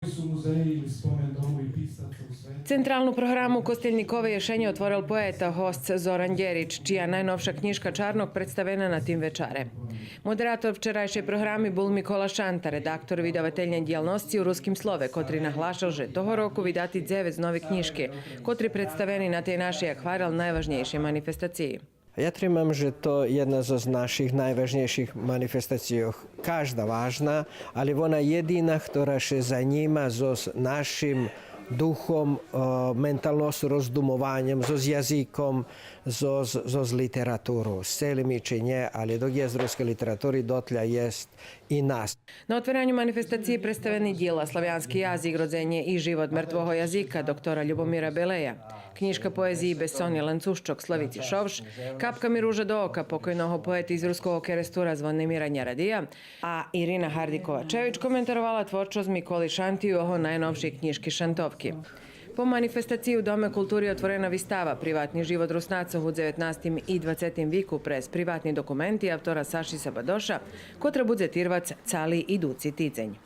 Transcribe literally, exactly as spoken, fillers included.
Су музеї или спомен домови писаца у свету. Централну програму Костельниковей єшенї отворел поета, госц Зоран Дєрич, чия найновша кнїжка Чарнок представена на тим вечаре. Модератор вчерайшей програми бул Микола Шанта, редактор видавательней дїялносци У руским слове, котри наглашел же того року видати дзевец нови кнїжки, котри представени на тей нашей, як гварел, найважнєйшей манифестациї. Я тримам же то єдна зоз наших найважнєйших манифестацийох. Кажда важна, але вона єдина хтора ше занїма зоз нашим духом, е, менталносцу, роздумованьом, зоз язиком, зоз, зоз литературу. Сцели ми чи нє, але док єст рускей литератури, дотля єст и нас. На отвераню манифестациї представени дїла Славянски язик, родзенє и живот мертвого язика доктора Любомира Белея, кнїжка поезиї Бессони Ланцущок Славици Шовш, Капка ми ружа до ока покойного поети из Руского Керестура Звонимира Нярадия, а Ирина Гарди Ковачевич коментаровала творчосц Миколи Шанти у його найновшей кнїжки Шантовки. По манифестациї у Доме култури отворена вистава Приватни живот Руснацох у дзеветнастим и двацетим вику през приватни документи автора Саши Сабадоша, котра будзе тирвац цали идуци тидзень.